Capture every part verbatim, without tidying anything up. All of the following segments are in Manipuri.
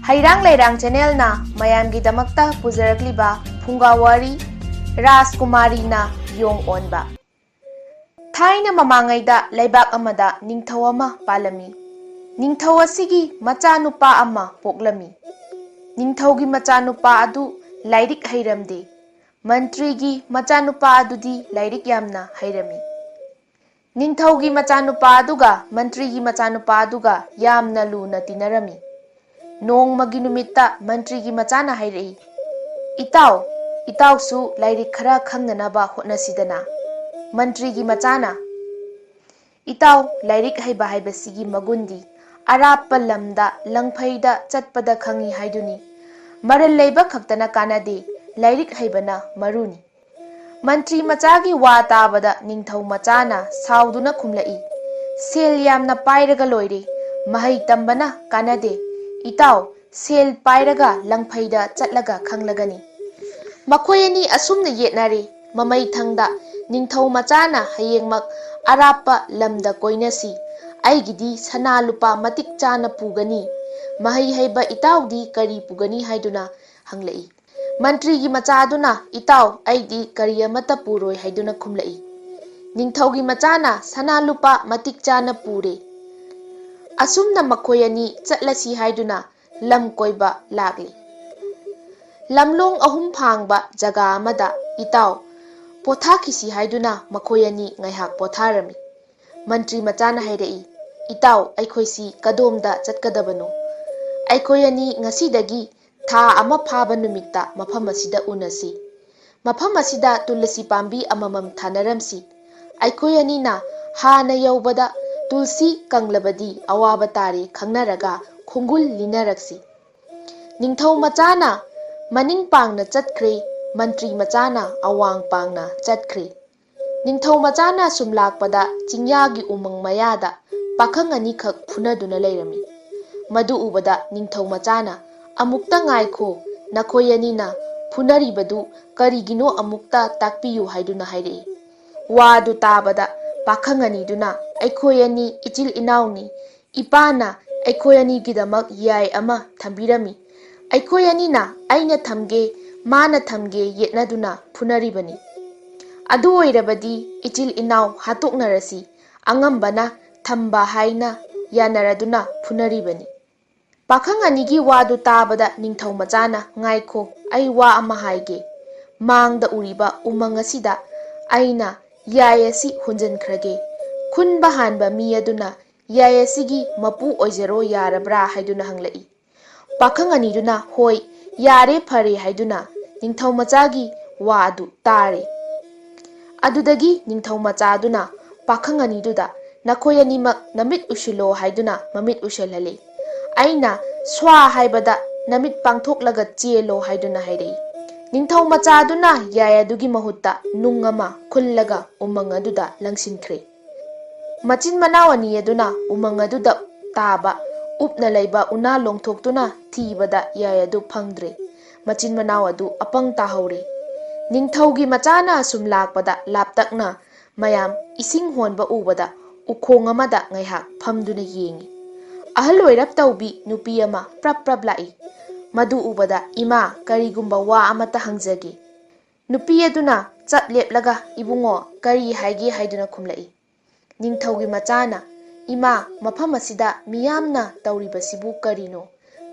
ꯍꯩꯔꯥꯡ ꯂꯩꯔꯥꯡ ꯆꯦꯅꯦꯜꯅ ꯃꯌꯥꯝꯒꯤꯗꯃꯛꯇ ꯄꯨꯖꯔꯛꯂꯤꯕ ꯐꯨꯡꯒꯥ ꯋꯥꯔꯤ, ꯔꯥꯖꯀꯨꯃꯥꯔꯤꯅ ꯌꯣꯡ ꯑꯣꯟꯕ꯫ ꯊꯥꯏꯅ ꯃꯃꯥꯡꯉꯩꯗ ꯂꯩꯕꯥꯛ ꯑꯃꯗ ꯅꯤꯡꯊꯧ ꯑꯃ ꯄꯥꯜꯂꯝꯃꯤ꯫ ꯅꯤꯡꯊꯧ ꯑꯁꯤꯒꯤ ꯃꯆꯥꯅꯨꯄꯥ ꯑꯃ ꯄꯣꯛꯂꯝꯃꯤ꯫ ꯅꯤꯡꯊꯧꯒꯤ ꯃꯆꯥꯅꯨꯄꯥ ꯑꯗꯨ ꯂꯥꯏꯔꯤꯛ ꯍꯩꯔꯝꯗꯦ꯫ ꯃꯟꯇ꯭ꯔꯤꯒꯤ ꯃꯆꯥꯅꯨꯄꯥ ꯑꯗꯨꯗꯤ ꯂꯥꯏꯔꯤꯛ ꯌꯥꯝꯅ ꯍꯩꯔꯝꯃꯤ꯫ ꯅꯤꯡꯊꯧꯒꯤ ꯃꯆꯥꯅꯨꯄꯥ ꯑꯗꯨꯒ ꯃꯟꯇ꯭ꯔꯤꯒꯤ ꯃꯆꯥꯅꯨꯄꯥ ꯑꯗꯨꯒ ꯌꯥꯝꯅ ꯂꯨꯅ ꯇꯤꯟꯅꯔꯝꯃꯤ꯫ ꯅꯣꯡꯃꯒꯤ ꯅꯨꯃꯤꯠꯇ ꯃꯟꯇ꯭ꯔꯤꯒꯤ ꯃꯆꯥꯅ ꯍꯥꯏꯔꯛꯏ, "ꯏꯇꯥꯎ, ꯏꯇꯥꯎꯁꯨ ꯂꯥꯏꯔꯤꯛ ꯈꯔ ꯈꯪꯅꯅꯕ ꯍꯣꯠꯅꯁꯤꯗꯅ꯫" ꯃꯟꯇ꯭ꯔꯤꯒꯤ ꯃꯆꯥꯅ, "ꯏꯇꯥꯎ, ꯂꯥꯏꯔꯤꯛ ꯍꯩꯕ ꯍꯥꯏꯕꯁꯤꯒꯤ ꯃꯒꯨꯟꯗꯤ ꯑꯔꯥꯞꯄ ꯂꯝꯗ ꯂꯪꯐꯩꯗ ꯆꯠꯄꯗ ꯈꯪꯏ ꯍꯥꯏꯗꯨꯅꯤ꯫ ꯃꯔꯜ ꯂꯩꯕ ꯈꯛꯇꯅ ꯀꯥꯟꯅꯗꯦ, ꯂꯥꯏꯔꯤꯛ ꯍꯩꯕꯅ ꯃꯔꯨꯅꯤ꯫" ꯃꯟꯇ꯭ꯔꯤ ꯃꯆꯥꯒꯤ ꯋꯥ ꯇꯥꯕꯗ ꯅꯤꯡꯊꯧ ꯃꯆꯥꯅ ꯁꯥꯎꯗꯨꯅ ꯈꯨꯝꯂꯛꯏ, "ꯁꯦꯜ ꯌꯥꯝꯅ ꯄꯥꯏꯔꯒ ꯂꯣꯏꯔꯦ, ꯃꯍꯩ ꯇꯝꯕꯅ ꯀꯥꯟꯅꯗꯦ꯫ ꯏꯇꯥꯎ, ꯁꯦꯜ ꯄꯥꯏꯔꯒ ꯂꯪꯐꯩꯗ ꯆꯠꯂꯒ ꯈꯪꯂꯒꯅꯤ꯫" ꯃꯈꯣꯏ ꯑꯅꯤ ꯑꯁꯨꯝꯅ ꯌꯦꯠꯅꯔꯦ꯫ ꯃꯃꯩ ꯊꯪꯗ ꯅꯤꯡꯊꯧ ꯃꯆꯥꯅ ꯍꯌꯦꯡꯃꯛ ꯑꯔꯥꯞꯄ ꯂꯝꯗ ꯀꯣꯏꯅꯁꯤ꯫ ꯑꯩꯒꯤꯗꯤ ꯁꯅꯥ ꯂꯨꯄꯥ ꯃꯇꯤꯛ ꯆꯥꯅ ꯄꯨꯒꯅꯤ꯫ ꯃꯍꯩ ꯍꯩꯕ ꯏꯇꯥꯎꯗꯤ ꯀꯔꯤ ꯄꯨꯒꯅꯤ ꯍꯥꯏꯗꯨꯅ ꯍꯪꯂꯛꯏ꯫ ꯃꯟꯇ꯭ꯔꯤꯒꯤ ꯃꯆꯥꯗꯨꯅ, "ꯏꯇꯥꯎ, ꯑꯩꯗꯤ ꯀꯔꯤ ꯑꯃꯠꯇ ꯄꯨꯔꯣꯏ" ꯍꯥꯏꯗꯨꯅ ꯈꯨꯝꯂꯛꯏ꯫ ꯅꯤꯡꯊꯧꯒꯤ ꯃꯆꯥꯅ ꯁꯅꯥ ꯂꯨꯄꯥ ꯃꯇꯤꯛ ꯆꯥꯅ ꯄꯨꯔꯦ꯫ ꯑꯁꯨꯝꯅ ꯃꯈꯣꯏ ꯑꯅꯤ ꯆꯠꯂꯁꯤ ꯍꯥꯏꯗꯨꯅ ꯂꯝ ꯀꯣꯏꯕ ꯂꯥꯛꯂꯤ꯫ ꯂꯝꯂꯣꯡ ꯑꯍꯨꯝ ꯐꯥꯡꯕ ꯖꯒꯥ ꯑꯃꯗ, "ꯏꯇꯥꯎ, ꯄꯣꯊꯥꯈꯤꯁꯤ" ꯍꯥꯏꯗꯨꯅ ꯃꯈꯣꯏ ꯑꯅꯤ ꯉꯥꯏꯍꯥꯛ ꯄꯣꯊꯥꯔꯝꯃꯤ꯫ ꯃꯟꯇ꯭ꯔꯤ ꯃꯆꯥꯅ ꯍꯥꯏꯔꯛꯏ, "ꯏꯇꯥꯎ, ꯑꯩꯈꯣꯏꯁꯤ ꯀꯗꯣꯝꯗ ꯆꯠꯀꯗꯕꯅꯣ? ꯑꯩꯈꯣꯏ ꯑꯅꯤ ꯉꯁꯤꯗꯒꯤ ꯊꯥ ꯑꯃ ꯐꯥꯕ ꯅꯨꯃꯤꯠꯇ ꯃꯐꯝ ꯑꯁꯤꯗ ꯎꯅꯁꯤ꯫ ꯃꯐꯝ ꯑꯁꯤꯗ ꯇꯨꯂꯁꯤ ꯄꯥꯝꯕꯤ ꯑꯃꯃꯝ ꯊꯥꯅꯔꯝꯁꯤ꯫ ꯑꯩꯈꯣꯏ ꯑꯅꯤꯅ ꯍꯥꯟꯅ ꯌꯧꯕꯗ ꯇꯨꯜꯁꯤ ꯀꯪꯂꯕꯗꯤ ꯑꯋꯥꯕ ꯇꯥꯔꯦ ꯈꯪꯅꯔꯒ ꯈꯣꯡꯒꯨꯜ ꯂꯤꯅꯔꯛꯁꯤ꯫" ꯅꯤꯡꯊꯧ ꯃꯆꯥꯅ ꯃꯅꯤꯡ ꯄꯥꯡꯅ ꯆꯠꯈ꯭ꯔꯦ, ꯃꯟꯇ꯭ꯔꯤ ꯃꯆꯥꯅ ꯑꯋꯥꯡ ꯄꯥꯡꯅ ꯆꯠꯈ꯭ꯔꯦ꯫ ꯅꯤꯡꯊꯧ ꯃꯆꯥꯅ ꯁꯨꯝ ꯂꯥꯛꯄꯗ ꯆꯤꯡꯌꯥꯒꯤ ꯎꯃꯪ ꯃꯌꯥꯗ ꯄꯥꯈꯪ ꯑꯅꯤꯈꯛ ꯐꯨꯅꯗꯨꯅ ꯂꯩꯔꯝꯃꯤ꯫ ꯃꯗꯨ ꯎꯕꯗ ꯅꯤꯡꯊꯧ ꯃꯆꯥꯅ, "ꯑꯃꯨꯛꯇ ꯉꯥꯏꯈꯣ, ꯅꯈꯣꯏ ꯑꯅꯤꯅ ꯐꯨꯅꯔꯤꯕꯗꯨ ꯀꯔꯤꯒꯤꯅꯣ ꯑꯃꯨꯛꯇ ꯇꯥꯛꯄꯤꯌꯨ" ꯍꯥꯏꯗꯨꯅ ꯍꯥꯏꯔꯛꯏ꯫ ꯋꯥꯗꯨ ꯇꯥꯕꯗ ꯄꯥꯈꯪ ꯑꯅꯤꯗꯨꯅ, "ꯑꯩꯈꯣꯏ ꯑꯅꯤ ꯏꯆꯤꯜ ꯏꯅꯥꯎꯅꯤ, ꯏꯄꯥꯅ ꯑꯩꯈꯣꯏ ꯑꯅꯤꯒꯤꯗꯃꯛ ꯌꯥꯏ ꯑꯃ ꯊꯝꯕꯤꯔꯝꯃꯤ꯫ ꯑꯩꯈꯣꯏ ꯑꯅꯤꯅ ꯑꯩꯅ ꯊꯝꯒꯦ, ꯃꯥꯅ ꯊꯝꯒꯦ ꯌꯦꯠꯅꯗꯨꯅ ꯐꯨꯅꯔꯤꯕꯅꯤ꯫ ꯑꯗꯨ ꯑꯣꯏꯔꯕꯗꯤ ꯏꯆꯤꯜ ꯏꯅꯥꯎ ꯍꯥꯠꯇꯣꯛꯅꯔꯁꯤ, ꯑꯉꯝꯕꯅ ꯊꯝꯕ ꯍꯥꯏꯅ ꯌꯥꯅꯔꯗꯨꯅ ꯐꯨꯅꯔꯤꯕꯅꯤ꯫ ꯄꯥꯈꯪ ꯑꯅꯤꯒꯤ ꯋꯥꯗꯨ ꯇꯥꯕꯗ ꯅꯤꯡꯊꯧ ꯃꯆꯥꯅ, "ꯉꯥꯏꯈꯣ, ꯑꯩ ꯋꯥ ꯑꯃ ꯍꯥꯏꯒꯦ꯫ ꯃꯥꯡꯗ ꯎꯔꯤꯕ ꯎꯃꯪ ꯑꯁꯤꯗ ꯑꯩꯅ ꯌꯥꯏ ꯑꯁꯤ ꯍꯨꯟꯖꯤꯟꯈ꯭ꯔꯒꯦ꯫ ꯈꯨꯟꯕ ꯍꯥꯟꯕ ꯃꯤ ꯑꯗꯨꯅ ꯌꯥꯏ ꯑꯁꯤꯒꯤ ꯃꯄꯨ ꯑꯣꯏꯖꯔꯣ ꯌꯥꯔꯕ꯭ꯔꯥ?" ꯍꯥꯏꯗꯨꯅ ꯍꯪꯂꯛꯏ꯫ ꯄꯥꯈꯪ ꯑꯅꯤꯗꯨꯅ, "ꯍꯣꯏ, ꯌꯥꯔꯦ, ꯐꯔꯦ" ꯍꯥꯏꯗꯨꯅ ꯅꯤꯡꯊꯧ ꯃꯆꯥꯒꯤ ꯋꯥ ꯑꯗꯨ ꯇꯥꯔꯦ꯫ ꯑꯗꯨꯗꯒꯤ ꯅꯤꯡꯊꯧ ꯃꯆꯥ ꯑꯗꯨꯅ ꯄꯥꯈꯪ ꯑꯅꯤꯗꯨꯗ, "ꯅꯈꯣꯏ ꯑꯅꯤꯃꯛ ꯅꯃꯤꯠ ꯎꯏꯁꯤꯜꯂꯣ" ꯍꯥꯏꯗꯨꯅ ꯃꯃꯤꯠ ꯎꯏꯁꯤꯜꯍꯜꯂꯤ꯫ "ꯑꯩꯅ ꯁ꯭ꯋꯥ ꯍꯥꯏꯕꯗ ꯅꯃꯤꯠ ꯄꯥꯡꯊꯣꯛꯂꯒ ꯆꯦꯜꯂꯣ" ꯍꯥꯏꯗꯨꯅ ꯍꯥꯏꯔꯛꯏ꯫ ꯅꯤꯡꯊꯧ ꯃꯆꯥ ꯑꯗꯨꯅ ꯌꯥꯏ ꯑꯗꯨꯒꯤ ꯃꯍꯨꯠꯇ ꯅꯨꯡ ꯑꯃ ꯈꯨꯜꯂꯒ ꯎꯃꯪ ꯑꯗꯨꯗ ꯂꯪꯁꯤꯟꯈ꯭ꯔꯦ꯫ ꯃꯆꯤꯟ ꯃꯅꯥꯎ ꯑꯅꯤ ꯑꯗꯨꯅ ꯎꯃꯪ ꯑꯗꯨꯗ ꯇꯥꯕ ꯎꯞꯅ ꯂꯩꯕ ꯎꯅꯥ ꯂꯣꯡꯊꯣꯛꯇꯨꯅ ꯊꯤꯕꯗ ꯌꯥꯏ ꯑꯗꯨ ꯐꯪꯗ꯭ꯔꯦ꯫ ꯃꯆꯤꯟ ꯃꯅꯥꯎ ꯑꯗꯨ ꯑꯄꯪ ꯇꯥꯍꯧꯔꯦ꯫ ꯅꯤꯡꯊꯧꯒꯤ ꯃꯆꯥꯅ ꯑꯁꯨꯝ ꯂꯥꯛꯄꯗ ꯂꯥꯞꯇꯛꯅ ꯃꯌꯥꯝ ꯏꯁꯤꯡ ꯍꯣꯟꯕ ꯎꯕꯗ ꯎꯈꯣꯡ ꯑꯃꯗ ꯉꯥꯏꯍꯥꯛ ꯐꯝꯗꯨꯅ ꯌꯦꯡꯏ꯫ ꯑꯍꯜ ꯑꯣꯏꯔꯞ ꯇꯧꯕꯤ ꯅꯨꯄꯤ ꯑꯃ ꯄ꯭ꯔꯞ ꯄ꯭ꯔꯞ ꯂꯥꯛꯏ꯫ ꯃꯗꯨ ꯎꯕꯗ, "ꯏꯃꯥ, ꯀꯔꯤꯒꯨꯝꯕ ꯋꯥ ꯑꯃꯠꯇ ꯍꯪꯖꯒꯦ"꯫ ꯅꯨꯄꯤ ꯑꯗꯨꯅ ꯆꯞ ꯂꯦꯞꯂꯒ, "ꯏꯕꯨꯡꯉꯣ, ꯀꯔꯤ ꯍꯥꯏꯒꯦ?" ꯍꯥꯏꯗꯨꯅ ꯈꯨꯝꯂꯛꯏ꯫ ꯅꯤꯡꯊꯧꯒꯤ ꯃꯆꯥꯅ, "ꯏꯃꯥ, ꯃꯐꯝ ꯑꯁꯤꯗ ꯃꯤꯌꯥꯝꯅ ꯇꯧꯔꯤꯕꯁꯤꯕꯨ ꯀꯔꯤꯅꯣ?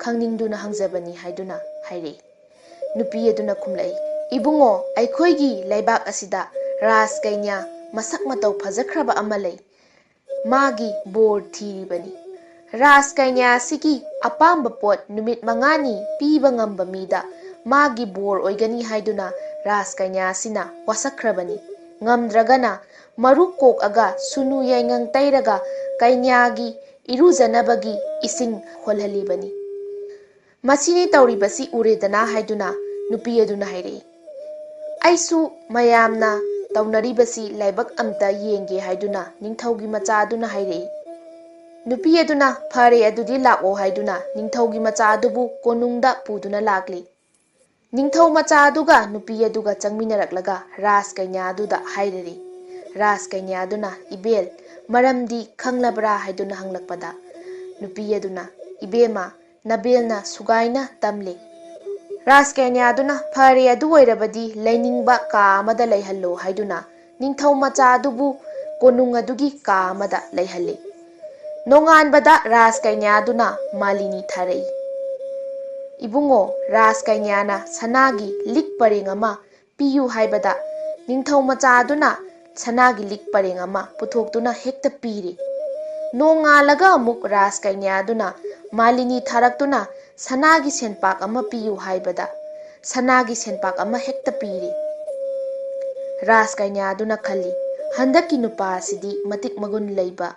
ꯈꯪꯅꯤꯡꯗꯨꯅ ꯍꯪꯖꯕꯅꯤ" ꯍꯥꯏꯗꯨꯅ ꯍꯥꯏꯔꯛꯏ꯫ ꯅꯨꯄꯤ ꯑꯗꯨꯅ ꯈꯨꯝꯂꯛꯏ, "ꯏꯕꯨꯡꯉꯣ, ꯑꯩꯈꯣꯏꯒꯤ ꯂꯩꯕꯥꯛ ꯑꯁꯤꯗ ꯔꯥꯖꯀꯩꯅ꯭ꯌꯥ ꯃꯁꯛ ꯃꯇꯧ ꯐꯖꯈ꯭ꯔꯕ ꯑꯃ ꯂꯩ꯫ ꯃꯥꯒꯤ ꯕꯣꯔ ꯊꯤꯔꯤꯕꯅꯤ꯫ ꯔꯥꯖꯀꯩꯅ꯭ꯌꯥ ꯑꯁꯤꯒꯤ ꯑꯄꯥꯝꯕ ꯄꯣꯠ ꯅꯨꯃꯤꯠ ꯃꯉꯥꯅꯤ ꯄꯤꯕ ꯉꯝꯕ ꯃꯤꯗ ꯃꯥꯒꯤ ꯕꯣꯔ ꯑꯣꯏꯒꯅꯤ" ꯍꯥꯏꯗꯨꯅ ꯔꯥꯖꯀꯩꯅ꯭ꯌꯥ ꯑꯁꯤꯅ ꯋꯥꯁꯛꯈ꯭ꯔꯕꯅꯤ꯫ ꯉꯝꯗ꯭ꯔꯒꯅ ꯃꯔꯨ ꯀꯣꯛꯑꯒ ꯁꯨꯅꯨ ꯌꯥꯏꯉꯪ ꯇꯩꯔꯒ ꯀꯩꯅ꯭ꯌꯥꯒꯤ ꯏꯔꯨꯖꯅꯕꯒꯤ ꯏꯁꯤꯡ ꯍꯣꯜꯍꯜꯂꯤꯕꯅꯤ꯫ "ꯃꯁꯤꯅꯤ ꯇꯧꯔꯤꯕꯁꯤ ꯎꯔꯦꯗꯅ" ꯍꯥꯏꯗꯨꯅ ꯅꯨꯄꯤ ꯑꯗꯨꯅ ꯍꯥꯏꯔꯛꯏ꯫ "ꯑꯩꯁꯨ ꯃꯌꯥꯝꯅ ꯇꯧꯅꯔꯤꯕꯁꯤ ꯂꯥꯏꯕꯛ ꯑꯝꯇ ꯌꯦꯡꯒꯦ" ꯍꯥꯏꯗꯨꯅ ꯅꯤꯡꯊꯧꯒꯤ ꯃꯆꯥ ꯑꯗꯨꯅ ꯍꯥꯏꯔꯛꯏ꯫ ꯅꯨꯄꯤ ꯑꯗꯨꯅ "ꯐꯔꯦ, ꯑꯗꯨꯗꯤ ꯂꯥꯛꯑꯣ" ꯍꯥꯏꯗꯨꯅ ꯅꯤꯡꯊꯧꯒꯤ ꯃꯆꯥ ꯑꯗꯨꯕꯨ ꯀꯣꯅꯨꯡꯗ ꯄꯨꯗꯨꯅ ꯂꯥꯛꯂꯤ꯫ ꯅꯤꯡꯊꯧ ꯃꯆꯥ ꯑꯗꯨꯒ ꯅꯨꯄꯤ ꯑꯗꯨꯒ ꯆꯪꯃꯤꯟꯅꯔꯛꯂꯒ ꯔꯥꯖꯀꯩꯅ꯭ꯌꯥ ꯑꯗꯨꯗ ꯍꯥꯏꯔꯔꯤ꯫ ꯔꯥꯖꯀꯩꯅ꯭ꯌꯥ ꯑꯗꯨꯅ, "ꯏꯕꯦꯜ, ꯃꯔꯝꯗꯤ ꯈꯪꯂꯕ꯭ꯔꯥ?" ꯍꯥꯏꯗꯨꯅ ꯍꯪꯂꯛꯄꯗ, ꯅꯨꯄꯤ ꯑꯗꯨꯅ, "ꯏꯕꯦꯝꯃ, ꯅꯕꯦꯜꯅ ꯁꯨꯒꯥꯏꯅ ꯇꯝꯂꯤ꯫" ꯔꯥꯖꯀꯩꯅ꯭ꯌꯥꯗꯨꯅ, "ꯐꯔꯦ, ꯑꯗꯨ ꯑꯣꯏꯔꯕꯗꯤ ꯂꯩꯅꯤꯡꯕ ꯀꯥ ꯑꯃꯗ ꯂꯩꯍꯜꯂꯣ" ꯍꯥꯏꯗꯨꯅ ꯅꯤꯡꯊꯧ ꯃꯆꯥ ꯑꯗꯨꯕꯨ ꯀꯣꯅꯨꯡ ꯑꯗꯨꯒꯤ ꯀꯥ ꯑꯃꯗ ꯂꯩꯍꯜꯂꯤ꯫ ꯅꯣꯡꯉꯥꯟꯕꯗ ꯔꯥꯖꯀꯩꯅ꯭ꯌꯥꯗꯨꯅ ꯃꯥꯂꯤꯅꯤ ꯊꯥꯔꯛꯏ꯫ "ꯏꯕꯨꯡꯉꯣ, ꯔꯥꯖꯀꯩꯅ꯭ꯌꯥꯅ ꯁꯅꯥꯒꯤ ꯂꯤꯛ ꯄꯔꯦꯡ ꯑꯃ ꯄꯤꯌꯨ" ꯍꯥꯏꯕꯗ, ꯅꯤꯡꯊꯧ ꯃꯆꯥ ꯑꯗꯨꯅ ꯁꯅꯥꯒꯤ ꯂꯤꯛ ꯄꯔꯦꯡ ꯑꯃ ꯄꯨꯊꯣꯛꯇꯨꯅ ꯍꯦꯛꯇ ꯄꯤꯔꯦ꯫ ꯅꯣꯡꯉꯥꯜꯂꯒ ꯑꯃꯨꯛ ꯔꯥꯖꯀꯩꯅ꯭ꯌꯥ ꯑꯗꯨꯅ ꯃꯥꯂꯤꯅꯤ ꯊꯥꯔꯛꯇꯨꯅ ꯁꯅꯥꯒꯤ ꯁꯦꯟꯄꯥꯛ ꯑꯃ ꯄꯤꯌꯨ ꯍꯥꯏꯕꯗ, ꯁꯅꯥꯒꯤ ꯁꯦꯟꯄꯥꯛ ꯑꯃ ꯍꯦꯛꯇ ꯄꯤꯔꯦ꯫ ꯔꯥꯖꯀꯩꯅ꯭ꯌꯥ ꯑꯗꯨꯅ ꯈꯜꯂꯤ, "ꯍꯟꯗꯛꯀꯤ ꯅꯨꯄꯥ ꯑꯁꯤꯗꯤ ꯃꯇꯤꯛ ꯃꯒꯨꯟ ꯂꯩꯕ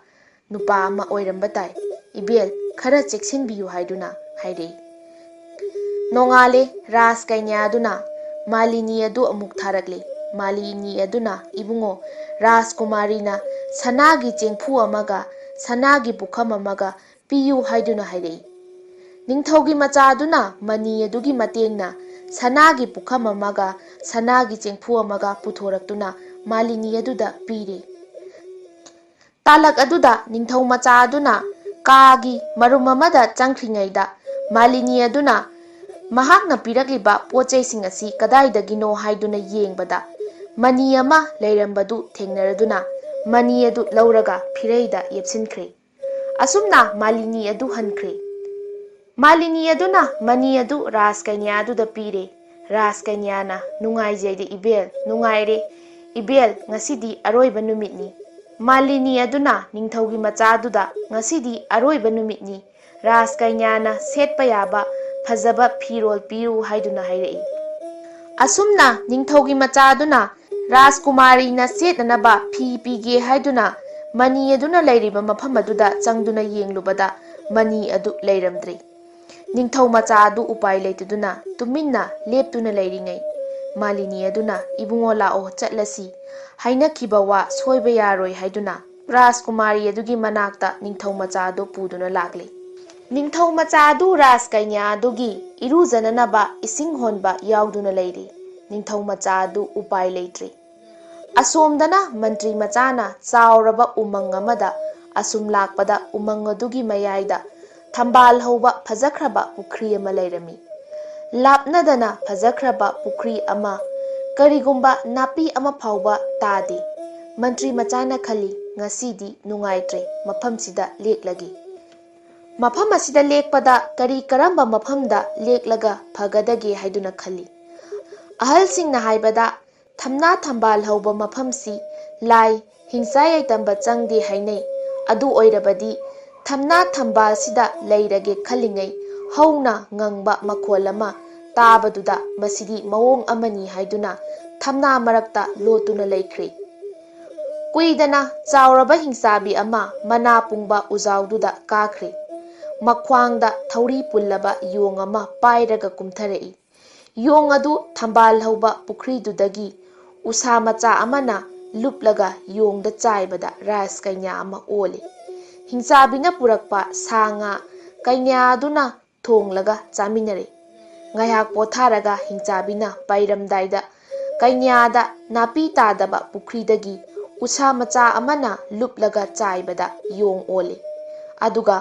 ꯅꯨꯄꯥ ꯑꯃ ꯑꯣꯏꯔꯝꯕ ꯇꯥꯏ꯫ ꯏꯕꯦꯜ, ꯈꯔ ꯆꯦꯛꯁꯤꯟꯕꯤꯌꯨ" ꯍꯥꯏꯗꯨꯅ ꯍꯥꯏꯔꯛꯏ꯫ ꯅꯣꯡꯉꯥꯜꯂꯦ꯫ ꯔꯥꯖꯀꯩꯅ꯭ꯌꯥ ꯑꯗꯨꯅ ꯃꯥꯂꯤꯅꯤ ꯑꯗꯨ ꯑꯃꯨꯛ ꯊꯥꯔꯛꯂꯦ꯫ ꯃꯥꯂꯤꯅꯤ ꯑꯗꯨꯅ, "ꯏꯕꯨꯡꯉꯣ, ꯔꯥꯖꯀꯨꯃꯥꯔꯤꯅ ꯁꯅꯥꯒꯤ ꯆꯦꯡꯐꯨ ꯑꯃꯒ ꯁꯅꯥꯒꯤ ꯄꯨꯈꯝ ꯑꯃꯒ ꯄꯤꯌꯨ" ꯍꯥꯏꯗꯨꯅ ꯍꯥꯏꯔꯛꯏ꯫ ꯅꯤꯡꯊꯧꯒꯤ ꯃꯆꯥ ꯑꯗꯨꯅ ꯃꯅꯤ ꯑꯗꯨꯒꯤ ꯃꯇꯦꯡꯅ ꯁꯅꯥꯒꯤ ꯄꯨꯈꯝ ꯑꯃꯒ ꯁꯅꯥꯒꯤ ꯆꯦꯡꯐꯨ ꯑꯃꯒ ꯄꯨꯊꯣꯔꯛꯇꯨꯅ ꯃꯥꯂꯤꯅꯤ ꯑꯗꯨꯗ ꯄꯤꯔꯦ꯫ ꯇꯥꯂꯛ ꯑꯗꯨꯗ ꯅꯤꯡꯊꯧ ꯃꯆꯥ ꯑꯗꯨꯅ ꯀꯥꯒꯤ ꯃꯔꯨꯝ ꯑꯃꯗ ꯆꯪꯈ꯭ꯔꯤꯉꯩꯗ, ꯃꯥꯂꯤꯅꯤ ꯑꯗꯨꯅ ꯃꯍꯥꯛꯅ ꯄꯤꯔꯛꯂꯤꯕ ꯄꯣꯠ ꯆꯩꯁꯤꯡ ꯑꯁꯤ ꯀꯗꯥꯏꯗꯒꯤꯅꯣ ꯍꯥꯏꯗꯨꯅ ꯌꯦꯡꯕꯗ, ꯃꯅꯤ ꯑꯃ ꯂꯩꯔꯝꯕꯗꯨ ꯊꯦꯡꯅꯔꯗꯨꯅ ꯃꯅꯤ ꯑꯗꯨ ꯂꯧꯔꯒ ꯐꯤꯔꯩꯗ ꯌꯦꯞꯁꯤꯟꯈ꯭ꯔꯦ꯫ ꯑꯁꯨꯝꯅ ꯃꯥꯂꯤꯅꯤ ꯑꯗꯨ ꯍꯟꯈ꯭ꯔꯦ꯫ ꯃꯥꯂꯤꯅꯤ ꯑꯗꯨꯅ ꯃꯅꯤ ꯑꯗꯨ ꯔꯥꯖꯀꯩꯅ꯭ꯌꯥ ꯑꯗꯨꯗ ꯄꯤꯔꯦ꯫ ꯔꯥꯖꯀꯩꯅ꯭ꯌꯥꯅ, "ꯅꯨꯡꯉꯥꯏꯖꯩꯗ ꯏꯕꯦꯜ, ꯅꯨꯡꯉꯥꯏꯔꯦ꯫ ꯏꯕꯦꯜ, ꯉꯁꯤꯗꯤ ꯑꯔꯣꯏꯕ ꯅꯨꯃꯤꯠꯅꯤ꯫" ꯃꯥꯂꯤꯅꯤ ꯑꯗꯨꯅ ꯅꯤꯡꯊꯧꯒꯤ ꯃꯆꯥꯗꯨꯗ, "ꯉꯁꯤꯗꯤ ꯑꯔꯣꯏꯕ ꯅꯨꯃꯤꯠꯅꯤ꯫ ꯔꯥꯖꯀꯩꯅ꯭ꯌꯥꯅ ꯁꯦꯠꯄ ꯌꯥꯕ ꯐꯖꯕ ꯐꯤꯔꯣꯜ ꯄꯤꯌꯨ" ꯍꯥꯏꯗꯨꯅ ꯍꯥꯏꯔꯛꯏ꯫ ꯑꯁꯨꯝꯅ ꯅꯤꯡꯊꯧꯒꯤ ꯃꯆꯥꯗꯨꯅ ꯔꯥꯖꯀꯨꯃꯥꯔꯤꯅ ꯁꯦꯠꯅꯅꯕ ꯐꯤ ꯄꯤꯒꯦ ꯍꯥꯏꯗꯨꯅ ꯃꯅꯤ ꯑꯗꯨꯅ ꯂꯩꯔꯤꯕ ꯃꯐꯝ ꯑꯗꯨꯗ ꯆꯪꯗꯨꯅ ꯌꯦꯡꯂꯨꯕꯗ ꯃꯅꯤ ꯑꯗꯨ ꯂꯩꯔꯝꯗ꯭ꯔꯦ꯫ ꯅꯤꯡꯊꯧ ꯃꯆꯥ ꯑꯗꯨ ꯎꯄꯥꯏ ꯂꯩꯇꯗꯨꯅ ꯇꯨꯃꯤꯟꯅ ꯂꯦꯞꯇꯨꯅ ꯂꯩꯔꯤꯉꯩ, ꯃꯥꯂꯤꯅꯤ ꯑꯗꯨꯅ, "ꯏꯕꯨꯡꯉꯣ, ꯂꯥꯛꯑꯣ, ꯆꯠꯂꯁꯤ꯫ ꯍꯥꯏꯅꯈꯤꯕ ꯋꯥ ꯁꯣꯏꯕ ꯌꯥꯔꯣꯏ" ꯍꯥꯏꯗꯨꯅ ꯔꯥꯖꯀꯨꯃꯥꯔꯤ ꯑꯗꯨꯒꯤ ꯃꯅꯥꯛꯇ ꯅꯤꯡꯊꯧ ꯃꯆꯥ ꯑꯗꯨ ꯄꯨꯗꯨꯅ ꯂꯥꯛꯂꯤ꯫ ꯅꯤꯡꯊꯧ ꯃꯆꯥ ꯑꯗꯨ ꯔꯥꯖꯀꯩꯅ꯭ꯌꯥ ꯑꯗꯨꯒꯤ ꯏꯔꯨꯖꯅꯅꯕ ꯏꯁꯤꯡ ꯍꯣꯟꯕ ꯌꯥꯎꯗꯨꯅ ꯂꯩꯔꯤ꯫ ꯅꯤꯡꯊꯧ ꯃꯆꯥ ꯑꯗꯨ ꯎꯄꯥꯏ ꯂꯩꯇ꯭ꯔꯤ꯫ ꯑꯁꯣꯝꯗꯅ ꯃꯟꯇ꯭ꯔꯤ ꯃꯆꯥꯅ ꯆꯥꯎꯔꯕ ꯎꯃꯪ ꯑꯃꯗ ꯑꯁꯨꯝ ꯂꯥꯛꯄꯗ ꯎꯃꯪ ꯑꯗꯨꯒꯤ ꯃꯌꯥꯏꯗ ꯊꯝꯕꯥꯜ ꯍꯧꯕ ꯐꯖꯈ꯭ꯔꯕ ꯄꯨꯈ꯭ꯔꯤ ꯑꯃ ꯂꯩꯔꯝꯃꯤ꯫ ꯂꯥꯞꯅꯗꯅ ꯐꯖꯈ꯭ꯔꯕ ꯄꯨꯈ꯭ꯔꯤ ꯑꯃ, ꯀꯔꯤꯒꯨꯝꯕ ꯅꯥꯄꯤ ꯑꯃ ꯐꯥꯎꯕ ꯇꯥꯗꯦ꯫ ꯃꯟꯇ꯭ꯔꯤ ꯃꯆꯥꯅ ꯈꯜꯂꯤ, "ꯉꯁꯤꯗꯤ ꯅꯨꯡꯉꯥꯏꯇ꯭ꯔꯦ, ꯃꯐꯝꯁꯤꯗ ꯂꯦꯛꯂꯒꯦ"꯫ ꯃꯐꯝ ꯑꯁꯤꯗ ꯂꯦꯛꯄꯗ ꯀꯔꯤ ꯀꯔꯝꯕ ꯃꯐꯝꯗ ꯂꯦꯛꯂꯒ ꯐꯒꯗꯒꯦ ꯍꯥꯏꯗꯨꯅ ꯈꯜꯂꯤ꯫ ꯑꯍꯜꯁꯤꯡꯅ ꯍꯥꯏꯕꯗ ꯊꯝꯅꯥ ꯊꯝꯕꯥꯜ ꯍꯧꯕ ꯃꯐꯝꯁꯤ ꯂꯥꯏ ꯍꯤꯡꯆꯥ ꯌꯥꯏꯇꯝꯕ ꯆꯪꯗꯦ ꯍꯥꯏꯅꯩ꯫ ꯑꯗꯨ ꯑꯣꯏꯔꯕꯗꯤ ꯊꯝꯅꯥ ꯊꯝꯕꯥꯜꯁꯤꯗ ꯂꯩꯔꯒꯦ ꯈꯜꯂꯤꯉꯩ ꯍꯧꯅ ꯉꯪꯕ ꯃꯈꯣꯜ ꯑꯃ ꯇꯥꯕꯗꯨꯗ ꯃꯁꯤꯗꯤ ꯃꯑꯣꯡ ꯑꯃꯅꯤ ꯍꯥꯏꯗꯨꯅ ꯊꯝꯅꯥ ꯃꯔꯛꯇ ꯂꯣꯠꯇꯨꯅ ꯂꯩꯈ꯭ꯔꯦ꯫ ꯀꯨꯏꯗꯅ ꯆꯥꯎꯔꯕ ꯍꯤꯡꯆꯥꯕꯤ ꯑꯃ ꯃꯅꯥ ꯄꯨꯡꯕ ꯎꯖꯥꯎꯗꯨꯗ ꯀꯥꯈ꯭ꯔꯦ꯫ ꯃꯈ꯭ꯋꯥꯡꯗ ꯊꯧꯔꯤ ꯄꯨꯜꯂꯕ ꯌꯣꯡ ꯑꯃ ꯄꯥꯏꯔꯒ ꯀꯨꯝꯊꯔꯛꯏ꯫ ꯌꯣꯡ ꯑꯗꯨ ꯊꯝꯕꯥꯜ ꯍꯧꯕ ꯄꯨꯈ꯭ꯔꯤꯗꯨꯗꯒꯤ ꯎꯁꯥ ꯃꯆꯥ ꯑꯃꯅ ꯂꯨꯞꯂꯒ ꯌꯣꯡꯗ ꯆꯥꯏꯕꯗ ꯔꯥꯖꯀꯩꯅ꯭ꯌꯥ ꯑꯃ ꯑꯣꯜꯂꯤ꯫ ꯍꯤꯡꯆꯥꯕꯤꯅ ꯄꯨꯔꯛꯄ ꯁꯥ ꯉꯥ ꯀꯩꯅ꯭ꯌꯥ ꯑꯗꯨꯅ ꯊꯣꯡꯂꯒ ꯆꯥꯃꯤꯟꯅꯔꯦ꯫ ꯉꯥꯏꯍꯥꯛ ꯄꯣꯊꯥꯔꯒ ꯍꯤꯡꯆꯥꯕꯤꯅ ꯄꯥꯏꯔꯝꯗꯥꯏꯗ ꯀꯩꯅ꯭ꯌꯥꯗ ꯅꯥꯄꯤ ꯇꯥꯗꯕ ꯄꯨꯈ꯭ꯔꯤꯗꯒꯤ ꯎꯁꯥ ꯃꯆꯥ ꯑꯃꯅ ꯂꯨꯞꯂꯒ ꯆꯥꯏꯕꯗ ꯌꯣꯡ ꯑꯣꯜꯂꯤ꯫ ꯑꯗꯨꯒ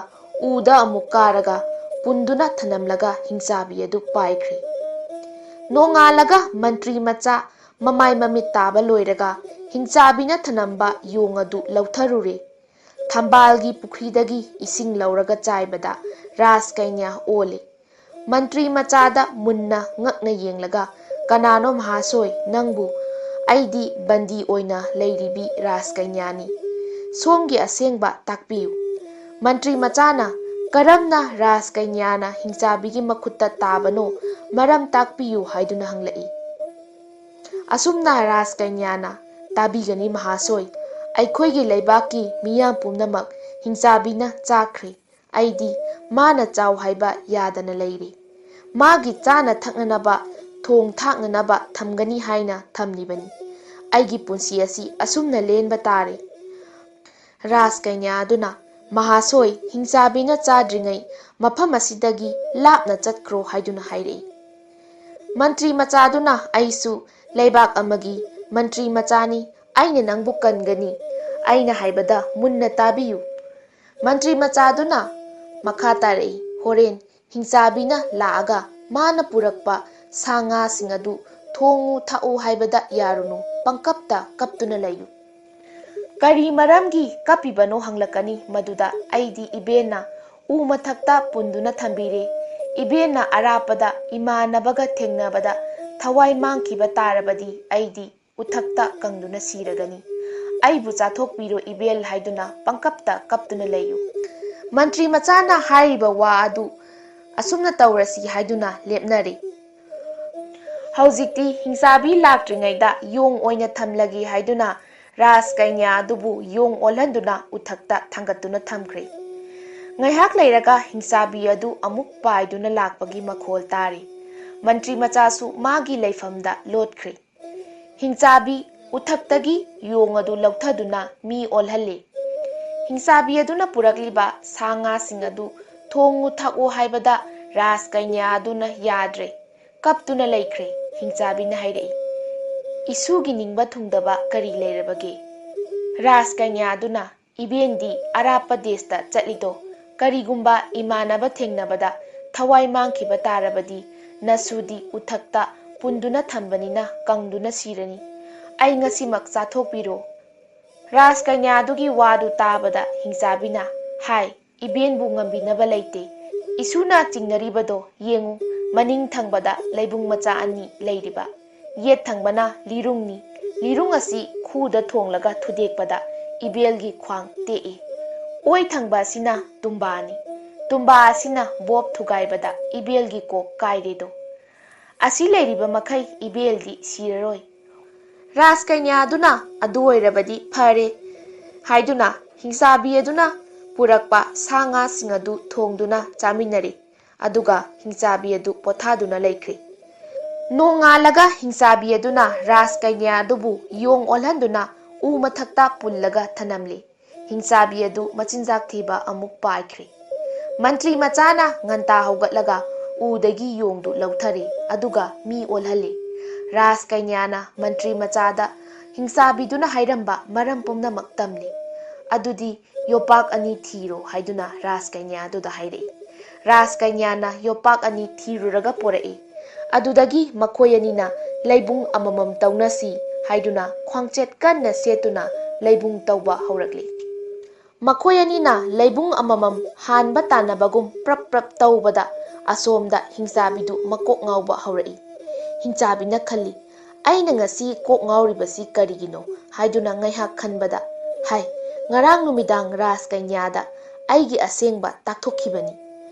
ꯎꯗ ꯑꯃꯨꯛ ꯀꯥꯔꯒ ꯄꯨꯟꯗꯨꯅ ꯊꯅꯝꯂꯒ ꯍꯤꯡꯆꯥꯕꯤ ꯑꯗꯨ ꯄꯥꯏꯈ꯭ꯔꯦ꯫ ꯅꯣꯡꯉꯥꯜꯂꯒ ꯃꯟꯇ꯭ꯔꯤ ꯃꯆꯥ ꯃꯃꯥꯏ ꯃꯃꯤꯠ ꯇꯥꯕ ꯂꯣꯏꯔꯒ ꯍꯤꯡꯆꯥꯕꯤꯅ ꯊꯅꯝꯕ ꯌꯣꯡ ꯑꯗꯨ ꯂꯧꯊꯔꯨꯔꯦ꯫ ꯊꯝꯕꯥꯜꯒꯤ ꯄꯨꯈ꯭ꯔꯤꯗꯒꯤ ꯏꯁꯤꯡ ꯂꯧꯔꯒ ꯆꯥꯏꯕꯗ ꯔꯥꯖꯀꯩꯅ꯭ꯌꯥ ꯑꯣꯜꯂꯦ꯫ ꯃꯟꯇ꯭ꯔꯤ ꯃꯆꯥꯗ ꯃꯨꯟꯅ ꯉꯛꯅ ꯌꯦꯡꯂꯒ, "ꯀꯅꯥꯅꯣ ꯃꯍꯥꯁꯣꯏ, ꯅꯪꯕꯨ? ꯑꯩꯗꯤ ꯕꯟꯗꯤ ꯑꯣꯏꯅ ꯂꯩꯔꯤꯕꯤ ꯔꯥꯖꯀꯩꯅ꯭ꯌꯥꯅꯤ꯫ ꯁꯣꯝꯒꯤ ꯑꯁꯦꯡꯕ ꯇꯥꯛꯄꯤꯌꯨ"꯫ ꯃꯟꯇ꯭ꯔꯤ ꯃꯆꯥꯅ ꯀꯔꯝꯅ ꯔꯥꯖꯀꯩꯅ꯭ꯌꯥꯅ ꯍꯤꯡꯆꯥꯕꯤꯒꯤ ꯃꯈꯨꯠꯇ ꯇꯥꯕꯅꯣ ꯃꯔꯝ ꯇꯥꯛꯄꯤꯌꯨ ꯍꯥꯏꯗꯨꯅ ꯍꯪꯂꯛꯏ꯫ ꯑꯁꯨꯝꯅ ꯔꯥꯖꯀꯩꯅ꯭ꯌꯥꯅ, "ꯇꯥꯕꯤꯒꯅꯤ ꯃꯍꯥꯁꯣꯏ, ꯑꯩꯈꯣꯏꯒꯤ ꯂꯩꯕꯥꯛꯀꯤ ꯃꯤꯌꯥꯝ ꯄꯨꯝꯅꯃꯛ ꯍꯤꯡꯆꯥꯕꯤꯅ ꯆꯥꯈ꯭ꯔꯦ꯫ ꯑꯩꯗꯤ ꯃꯥꯅ ꯆꯥꯎ ꯍꯥꯏꯕ ꯌꯥꯗꯅ ꯂꯩꯔꯤ꯫ ꯃꯥꯒꯤ ꯆꯥꯅ ꯊꯛꯅꯅꯕ, ꯊꯣꯡ ꯊꯥꯛꯅꯅꯕ ꯊꯝꯒꯅꯤ ꯍꯥꯏꯅ ꯊꯝꯂꯤꯕꯅꯤ꯫ ꯑꯩꯒꯤ ꯄꯨꯟꯁꯤ ꯑꯁꯤ ꯑꯁꯨꯝꯅ ꯂꯦꯟꯕ ꯇꯥꯔꯦ"꯫ ꯔꯥꯖꯀꯩꯅ꯭ꯌꯥ ꯑꯗꯨꯅ, "ꯃꯍꯥꯁꯣꯏ, ꯍꯤꯡꯆꯥꯕꯤꯅ ꯆꯥꯗ꯭ꯔꯤꯉꯩ ꯃꯐꯝ ꯑꯁꯤꯗꯒꯤ ꯂꯥꯞꯅ ꯆꯠꯈ꯭ꯔꯣ" ꯍꯥꯏꯗꯨꯅ ꯍꯥꯏꯔꯛꯏ꯫ ꯃꯟꯇ꯭ꯔꯤ ꯃꯆꯥꯗꯨꯅ, "ꯑꯩꯁꯨ ꯂꯩꯕꯥꯛ ꯑꯃꯒꯤ ꯃꯟꯇ꯭ꯔꯤ ꯃꯆꯥꯅꯤ, ꯑꯩꯅ ꯅꯪꯕꯨ ꯀꯟꯒꯅꯤ꯫ ꯑꯩꯅ ꯍꯥꯏꯕꯗ ꯃꯨꯟꯅ ꯇꯥꯕꯤꯌꯨ꯫ ꯃꯟꯇ꯭ꯔꯤ ꯃꯆꯥꯗꯨꯅ ꯃꯈꯥ ꯇꯥꯔꯛꯏ, ꯍꯣꯔꯦꯟ ꯍꯤꯡꯆꯥꯕꯤꯅ ꯂꯥꯛꯑꯒ ꯃꯥꯅ ꯄꯨꯔꯛꯄ ꯁꯥ ꯉꯥꯁꯤꯡ ꯑꯗꯨ ꯊꯣꯡꯉꯨ ꯊꯥꯛꯎ ꯍꯥꯏꯕꯗ ꯌꯥꯔꯨꯅꯨ, ꯄꯪꯀꯞꯇ ꯀꯞꯇꯨꯅ ꯂꯩꯌꯨ꯫ ꯀꯔꯤ ꯃꯔꯝꯒꯤ ꯀꯞꯄꯤꯕꯅꯣ ꯍꯪꯂꯛꯀꯅꯤ꯫ ꯃꯗꯨꯗ ꯑꯩꯗꯤ ꯏꯕꯦꯟꯅ ꯎ ꯃꯊꯛꯇ ꯄꯨꯟꯗꯨꯅ ꯊꯝꯕꯤꯔꯦ꯫ ꯏꯕꯦꯟꯅ ꯑꯔꯥꯞꯄꯗ ꯏꯃꯥꯟꯅꯕꯒ ꯊꯦꯡꯅꯕꯗ ꯊꯋꯥꯏ ꯃꯥꯡꯈꯤꯕ ꯇꯥꯔꯕꯗꯤ ꯑꯩꯗꯤ ꯎꯊꯛꯇ ꯀꯪꯗꯨꯅ ꯁꯤꯔꯒꯅꯤ꯫ ꯑꯩꯕꯨ ꯆꯥꯊꯣꯛꯄꯤꯔꯣ ꯏꯕꯦꯜ ꯍꯥꯏꯗꯨꯅ ꯄꯪꯀꯞꯇ ꯀꯞꯇꯨꯅ ꯂꯩꯌꯨ꯫ ꯃꯟꯇ꯭ꯔꯤ ꯃꯆꯥꯅ ꯍꯥꯏꯔꯤꯕ ꯋꯥ ꯑꯗꯨ ꯑꯁꯨꯝꯅ ꯇꯧꯔꯁꯤ ꯍꯥꯏꯗꯨꯅ ꯂꯦꯞꯅꯔꯦ꯫ ꯍꯧꯖꯤꯛꯇꯤ ꯍꯤꯡꯆꯥꯕꯤ ꯂꯥꯛꯇ꯭ꯔꯤꯉꯩꯗ ꯌꯣꯡ ꯑꯣꯏꯅ ꯊꯝꯂꯒꯦ ꯍꯥꯏꯗꯨꯅ ꯔꯥꯖ ꯀꯩꯅ꯭ꯌꯥ ꯑꯗꯨꯕꯨ ꯌꯣꯡ ꯑꯣꯜꯍꯟꯗꯨꯅ ꯎꯊꯛꯇ ꯊꯥꯡꯒꯠꯇꯨꯅ ꯊꯝꯈ꯭ꯔꯦ꯫ ꯉꯥꯏꯍꯥꯛ ꯂꯩꯔꯒ ꯍꯤꯡꯆꯥꯕꯤ ꯑꯗꯨ ꯑꯃꯨꯛ ꯄꯥꯏꯗꯨꯅ ꯂꯥꯛꯄꯒꯤ ꯃꯈꯣꯜ ꯇꯥꯔꯤ꯫ ꯃꯟꯇ꯭ꯔꯤ ꯃꯆꯥꯁꯨ ꯃꯥꯒꯤ ꯂꯩꯐꯝꯗ ꯂꯣꯠꯈ꯭ꯔꯦ꯫ ꯍꯤꯡꯆꯥꯕꯤ ꯎꯊꯛꯇꯒꯤ ꯌꯣꯡ ꯑꯗꯨ ꯂꯧꯊꯗꯨꯅ ꯃꯤ ꯑꯣꯜꯍꯜꯂꯤ꯫ ꯍꯤꯡꯆꯥꯕꯤ ꯑꯗꯨꯅ ꯄꯨꯔꯛꯂꯤꯕ ꯁꯥ ꯉꯥꯁꯤꯡ ꯑꯗꯨ ꯊꯣꯡꯉꯨ ꯊꯛꯎ ꯍꯥꯏꯕꯗ ꯔꯥꯖ ꯀꯩꯅ꯭ꯌꯥ ꯑꯗꯨꯅ ꯌꯥꯗ꯭ꯔꯦ꯫ ꯀꯞꯇꯨꯅ ꯂꯩꯈ꯭ꯔꯦ꯫ ꯍꯤꯡꯆꯥꯕꯤꯅ ꯍꯥꯏꯔꯛꯏ, "ꯏꯁꯨꯒꯤ ꯅꯤꯡꯕ ꯊꯨꯡꯗꯕ ꯀꯔꯤ ꯂꯩꯔꯕꯒꯦ?" ꯔꯥꯖ ꯀꯩꯅ꯭ꯌꯥ ꯑꯗꯨꯅ, "ꯏꯕꯦꯟꯗꯤ ꯑꯔꯥꯞꯄ ꯗꯦꯁꯇ ꯆꯠꯂꯤꯗꯣ, ꯀꯔꯤꯒꯨꯝꯕ ꯏꯃꯥꯟꯅꯕ ꯊꯦꯡꯅꯕꯗ ꯊꯋꯥꯏ ꯃꯥꯡꯈꯤꯕ ꯇꯥꯔꯕꯗꯤ ꯅꯁꯨꯗꯤ ꯎꯊꯛꯇ ꯄꯨꯟꯗꯨꯅ ꯊꯝꯕꯅꯤꯅ ꯀꯪꯗꯨꯅ ꯁꯤꯔꯅꯤ꯫ ꯑꯩ ꯉꯁꯤꯃꯛ ꯆꯥꯊꯣꯛꯄꯤꯔꯣ꯫" ꯔꯥꯖ ꯀꯩꯅ꯭ꯌꯥꯗꯨꯒꯤ ꯋꯥꯗꯨ ꯇꯥꯕꯗ ꯍꯤꯡꯆꯥꯕꯤꯅ ꯍꯥꯏ, "ꯏꯕꯦꯟꯕꯨ ꯉꯝꯕꯤꯅꯕ ꯂꯩꯇꯦ꯫ ꯏꯁꯨꯅ ꯆꯤꯡꯅꯔꯤꯕꯗꯣ ꯌꯦꯡꯉꯨ, ꯃꯅꯤꯡ ꯊꯪꯕꯗ ꯂꯩꯕꯨꯡ ꯃꯆꯥ ꯑꯅꯤ ꯂꯩꯔꯤꯕ꯫ ꯌꯦꯠ ꯊꯪꯕꯅ ꯂꯤꯔꯨꯡꯅꯤ꯫ ꯂꯤꯔꯨꯡ ꯑꯁꯤ ꯈꯨꯗ ꯊꯣꯡꯂꯒ ꯊꯨꯗꯦꯛꯄꯗ ꯏꯕꯦꯜꯒꯤ ꯈ꯭ꯋꯥꯡ ꯇꯦꯛꯏ꯫ ꯑꯣꯏ ꯊꯪꯕ ꯑꯁꯤꯅ ꯇꯨꯝꯕꯥꯅꯤ꯫ ꯇꯨꯝꯕꯥ ꯑꯁꯤꯅ ꯕꯣꯞ ꯊꯨꯒꯥꯏꯕꯗ ꯏꯕꯦꯜꯒꯤ ꯀꯣꯛ ꯀꯥꯏꯔꯦꯗꯣ꯫ ꯑꯁꯤ ꯂꯩꯔꯤꯕ ꯃꯈꯩ ꯏꯕꯦꯜꯗꯤ ꯁꯤꯔꯔꯣꯏ꯫" ꯔꯥꯖ ꯀꯩꯅ꯭ꯌꯥꯗꯨꯅ, "ꯑꯗꯨ ꯑꯣꯏꯔꯕꯗꯤ ꯐꯔꯦ" ꯍꯥꯏꯗꯨꯅ ꯍꯤꯡꯆꯥꯕꯤ ꯑꯗꯨꯅ ꯄꯨꯔꯛꯄ ꯁꯥ ꯉꯥꯁꯤꯡ ꯑꯗꯨ ꯊꯣꯡꯗꯨꯅ ꯆꯥꯃꯤꯟꯅꯔꯦ꯫ ꯑꯗꯨꯒ ꯍꯤꯡꯆꯥꯕꯤ ꯑꯗꯨ ꯄꯣꯊꯥꯗꯨꯅ ꯂꯩꯈ꯭ꯔꯦ꯫ ꯅꯣꯡꯉꯥꯜꯂꯒ ꯍꯤꯡꯆꯥꯕꯤ ꯑꯗꯨꯅ ꯔꯥꯖ ꯀꯩꯅ꯭ꯌꯥ ꯑꯗꯨꯕꯨ ꯌꯣꯡ ꯑꯣꯜꯍꯟꯗꯨꯅ ꯎ ꯃꯊꯛꯇ ꯄꯨꯜꯂꯒ ꯊꯅꯝꯂꯦ꯫ ꯍꯤꯡꯆꯥꯕꯤ ꯑꯗꯨ ꯃꯆꯤꯟꯖꯥꯛ ꯊꯤꯕ ꯑꯃꯨꯛ ꯄꯥꯏꯈ꯭ꯔꯦ꯫ ꯃꯟꯇ꯭ꯔꯤ ꯃꯆꯥꯅ ꯉꯟꯇꯥ ꯍꯧꯒꯠꯂꯒ ꯎꯗꯒꯤ ꯌꯣꯡꯗꯨ ꯂꯧꯊꯔꯦ, ꯑꯗꯨꯒ ꯃꯤ ꯑꯣꯜꯍꯜꯂꯦ꯫ ꯔꯥꯖ ꯀꯩꯅ꯭ꯌꯥꯅ ꯃꯟꯇ꯭ꯔꯤ ꯃꯆꯥꯗ ꯍꯤꯡꯆꯥꯕꯤꯗꯨꯅ ꯍꯥꯏꯔꯝꯕ ꯃꯔꯝ ꯄꯨꯝꯅꯃꯛ ꯇꯝꯂꯤ꯫ ꯑꯗꯨꯗꯤ ꯌꯣꯄꯥꯛ ꯑꯅꯤ ꯊꯤꯔꯣ ꯍꯥꯏꯗꯨꯅ ꯔꯥꯖꯀꯩꯅ꯭ꯌꯥꯗꯨꯗ ꯍꯥꯏꯔꯛꯏ꯫ ꯔꯥꯖꯀꯩꯅ꯭ꯌꯥꯅ ꯌꯣꯄꯥꯛ ꯑꯅꯤ ꯊꯤꯔꯨꯔꯒ ꯄꯣꯔꯛꯏ꯫ ꯑꯗꯨꯗꯒꯤ ꯃꯈꯣꯏ ꯑꯅꯤꯅ ꯂꯩꯕꯨꯡ ꯑꯃꯃꯝ ꯇꯧꯅꯁꯤ ꯍꯥꯏꯗꯨꯅ ꯈ꯭ꯋꯥꯡꯆꯦꯠ ꯀꯟꯅ ꯁꯦꯠꯇꯨꯅ ꯂꯩꯕꯨꯡ ꯇꯧꯕ ꯍꯧꯔꯛꯂꯤ꯫ ꯃꯈꯣꯏ ꯑꯅꯤꯅ ꯂꯩꯕꯨꯡ ꯑꯃꯃꯝ ꯍꯥꯟꯕ ꯇꯥꯟꯅꯕꯒꯨꯝ ꯄ꯭ꯔꯞ ꯄ꯭ꯔꯞ ꯇꯧꯕꯗ ꯑꯁꯣꯝꯗ ꯍꯤꯡꯆꯥꯕꯤꯗꯨ ꯃꯀꯣꯛ ꯉꯥꯎꯕ ꯍꯧꯔꯛꯏ꯫ ꯍꯤꯡꯆꯥꯕꯤꯅ ꯈꯜꯂꯤ, "ꯑꯩꯅ ꯉꯁꯤ ꯀꯣꯛ ꯉꯥꯎꯔꯤꯕꯁꯤ ꯀꯔꯤꯒꯤꯅꯣ?" ꯍꯥꯏꯗꯨꯅ ꯉꯥꯏꯍꯥꯛ ꯈꯟꯕꯗ, "ꯍꯥꯏ, ꯉꯔꯥꯡ ꯅꯨꯃꯤꯗꯥꯡ ꯔꯥꯖꯀꯩꯅ꯭ꯌꯥꯗ ꯑꯩꯒꯤ ꯑꯁꯦꯡꯕ ꯇꯥꯛꯊꯣꯛꯈꯤꯕꯅꯤ꯫